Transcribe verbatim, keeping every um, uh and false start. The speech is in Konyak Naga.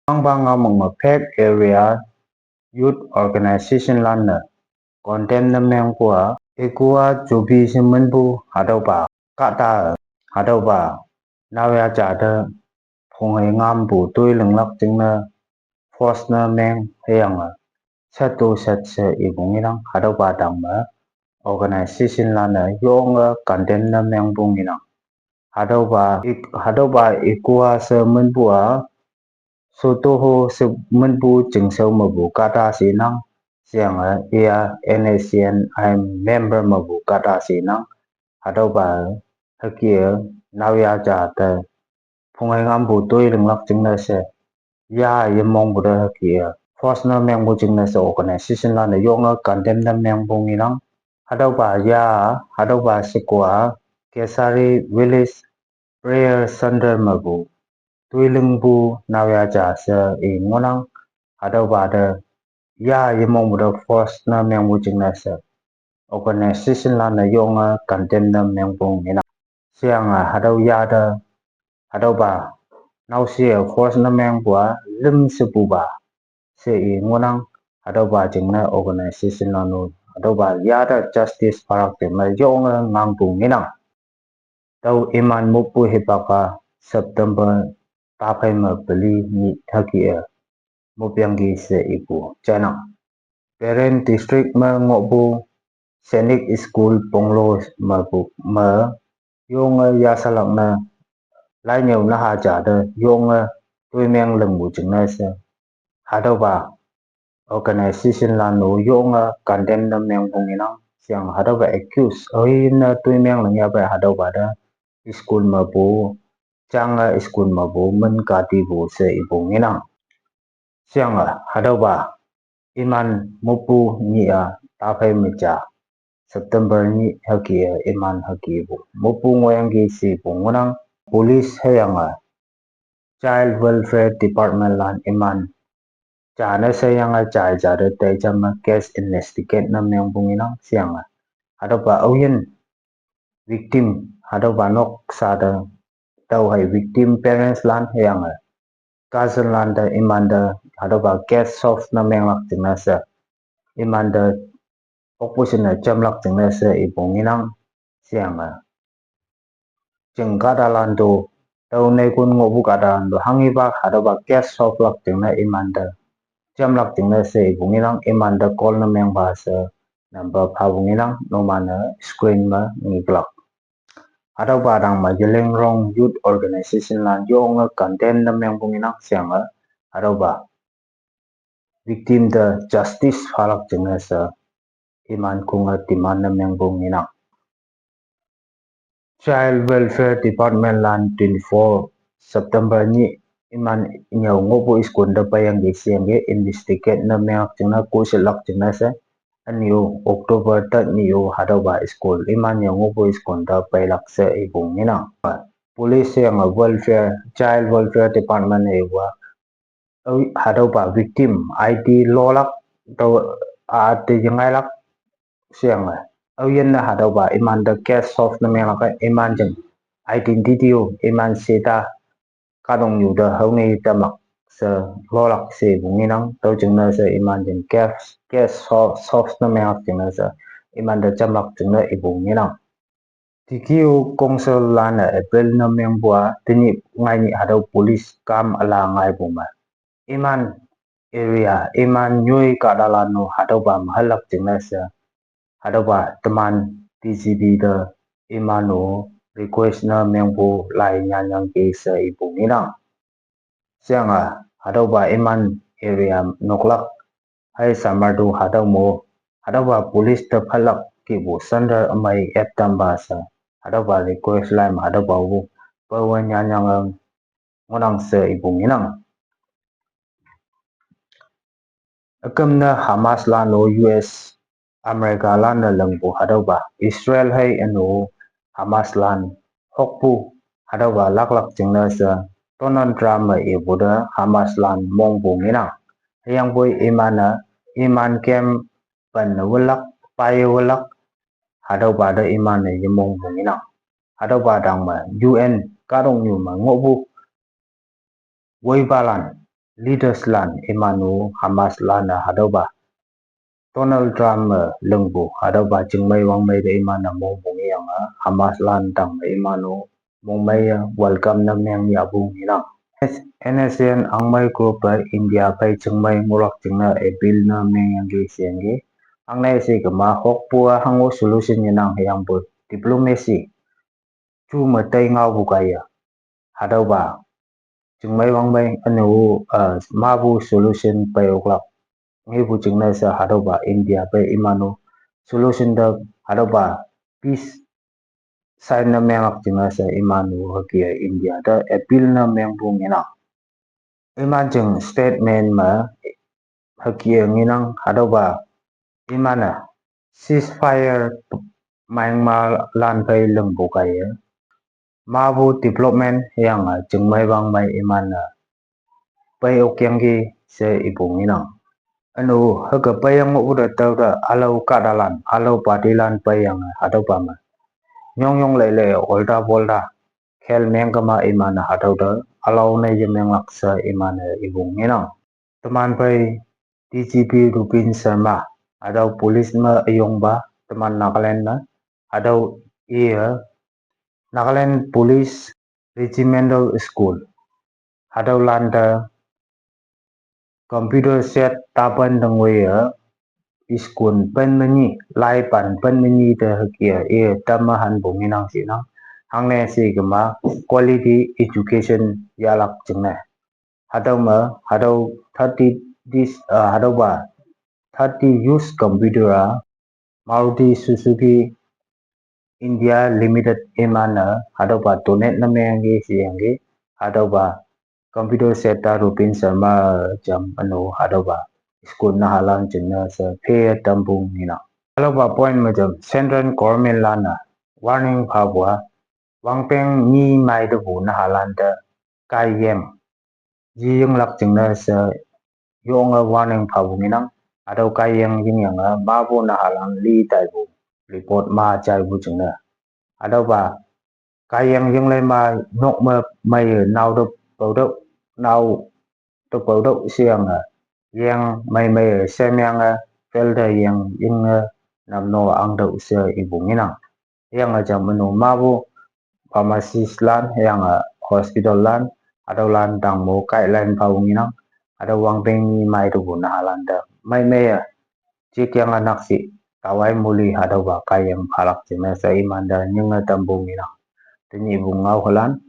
Angbang ngamang ma fake area youth organization lan ne condemn ne mengpu a, Ikua Jobi she minpu hatüopa kahta, hatüopa naoya ja te phunge ngampu toi linglak jingne force ne meng hüyange shat to shat she ipu ngenang. Hatüopa tangme organization lan-e yonge condemn ne mengpu ngenang. Hatüopa ik-, hatüopa Ikua she minpu a, Sotoho she minpu chingshao mepu kahta she nang, sheyange iya N S C N I member mepu kahta she nang, hatüopa hüke naoya ja te phunge ngampu toi linglak jingne she, ya yemongpu te hüke force ne mengpu jingne she organization lan-e yonge condemn ne mengpu ngenang. Hatüopa ya, hatüopa sheko a, Kesari Village Prayer Center mepu toi lingpu naoya ja she i ngohnang. Hatüopa te ya yemongpu te force ne mengpu jingne she organization lan-e yonge condemn ne mengpu ngenang. Sheyange hatüo ya te, hatüopa naoshe force ne mengpu a lüm shepupa she i ngohnang. Hatüopa jingne organization lan-o hatüopa ya te justice phalak jingne yonge ngangpu ngenang. Tüo iman moppu hipak a September taphei me peli nyih hüke e mopyangki she ipu jainang. Peren District me ngohpu Sainik School Ponglo mepu me yonge yasalak ne lainyüo naha ja te yonge toimeng lingpu jingne she hatüopa organization lan-o yonge condemn ne mengpu ngenang. Sheyange hatüopa accuse aoyinne toimeng ling yahpei hatüopa te school mepu, jange school mepu min katipu she ipu ngenang. Sheyange hatüopa iman moppu nyih a taphei me ja September nyih hüke e iman hükepu moppu ngohyangki shepu ngohnang. Police hüyange Child Welfare Department lan iman jane sheyange jai ja te tei jamme case investigate ne mengpu ngenang. Sheyange hatüopa aoyin victim hatüopa noksa te, tüo hei victim parents lan hüyange cousin lan te imante hatüopa case solve ne menglak jingne she imante okpu shinne jamlak jingne she ipu ngenang. Sheyange ching kahtalan to, tüo neikon ngohpu kahtalan to hanghipa hatüopa case solve lak jingne imante jamlak jingne she ipu ngenang. Imante call ne mengpa she number phapu ngenang, numan-e screen me ngeklak. Hatüopa tangme Zeliangrong Youth Organization lan yonge condemn ne mengpu ngenang. Sheyange hatüopa victim te justice phalak jingne she iman konge demand ne mengpu ngenang. Child Welfare Department lan twenty-four September nyih iman nyüo ngohpu school te peiyangki sheyangki investigate ne menglak jingne, koshitlak jingne she, ünyu October tet nyih-o hatüopa school iman nyüo ngohpu school te peilak she ipu ngenang. Police hüyange welfare, child welfare department-e iwa hatüopa victim I D lolak, tüo ate yengailak sheyange aoyinne hatüopa imante case solve ne menglak-e iman jing identity-o iman sheta kahtoknyu te haone tamlak she lolak shepu ngenang. Tüo jingne she iman jing case, case solve, solve ne menglak jingne she imante jamlak jingne ipu ngenang. T K U Council lan-e appeal ne mengpu a tenyih ngainyih hatüo police kam üla ngaipu me, iman area, iman nyoi kahtalan-o hatüopa mehalak jingne she hatüopa teman T C P te iman-o request ne mengpu lai nyanyangki she ipu ngenang. Sheyange hatüopa iman area noklak hei samar tu hatüo mo, hatüopa police te phalak kihpu center ümei ep tampa she hatüopa request lai me hatüopa-o pawe nyanyange ngohnang she ipu ngenang. Üküm ne Hamas lan-o U S America lan-e lingpu hatüopa Israel hei ünu Hamas lan hokpu hatüopa laklak jingne she Donald Trump-e ipu te Hamas lan mongpu ngenang. Hüyangpoi iman-e, iman camp penne welak, paiye welak, hatüopa te iman-e yemongpu ngenang. Hatüopa tangme U N kahtoknyu me ngohpu woipalan leaders lan imanu Hamas lan a hatüopa Donald Trump me lingpu hatüopa chingmei wangmei te iman-e mongpu ngeyange Hamas lan tang me imanu mongmei-e welcome ne meng yahpu ngenang. N S C N angmei group-e India phei chingmei ngohlak jingne appeal ne mengyangki sheyangki. Angne she kema hokpu-a hango solution yenang hüyangpu diplomacy ju me tei ngaopu kaiye hatüopa chingmei wangmei üne-o, uh, mapu solution pei oklak ngepu jingne she hatüopa India phei imanu solution te hatüopa peace sign ne menglak jingne she imanu hüke India te appeal ne mengpu ngenang. Iman jing statement me hüke ngenang hatüopa iman-e ceasefire Myanmar lan phei lingpu kaiye mapu development hüyange chingmei wangmei iman-e pei okyangki she ipu ngenang. Üne-o hüke peiyang ngohpu te tüote ülao kahtalan, ülao partylan peiyange hatüopa me nyongyong leile olta polta khel meng kema iman-e hatüote ülao ne yemenglak she iman-e ipu ngenang. Teman phei D G P Rupin Sharma hatüo police me üyongpa teman Nagaland me hatüo iye Nagaland Police Regimental School hatüolan te computer set tapan tangwei-e school pen me nyi, laipan pen me nyi te hüke iye tamme hanpu ngenang shinang. Hangne she kema quality education yahlak jingne hatüo me hatüo thirty dis, uh, hatüopa thirty used computer-a Maruti Suzuki India Limited iman-e hatüopa donate ne mengki sheyangki. Hatüopa computer set ta Rupin Sharma jam üne-o hatüopa school nahalan jingne she phe tampu ngenang. Hatüopa point me jam central government lan-e warning phapu-a wangpeng nyi mei tepu nahalan te kaiyeng yeyinglak jingne she yonge warning phapu ngenang. Hatüo kaiyeng yingyange mapu nahalan li taipu report ma jaipu jingne hatüopa kaiyeng yinglei ma nok me meiye nao te paotüoh, nao te paotüoh sheyange yeng mei meiye shemyange field te yeng yinge namno angtüoh she ipu ngenang. Hüyange jam üne-o mapu pharmacist lan hüyange hospital lan hatüolan tangmo guideline phapu ngenang. Hatüo wangpeng nyi mei tepu nahalan te mei meiye jikyange nakshih tawai muli hatüopa kaiyeng phalak jingne she imante nyinge tampu ngenang. Tenyihpu ngaohalan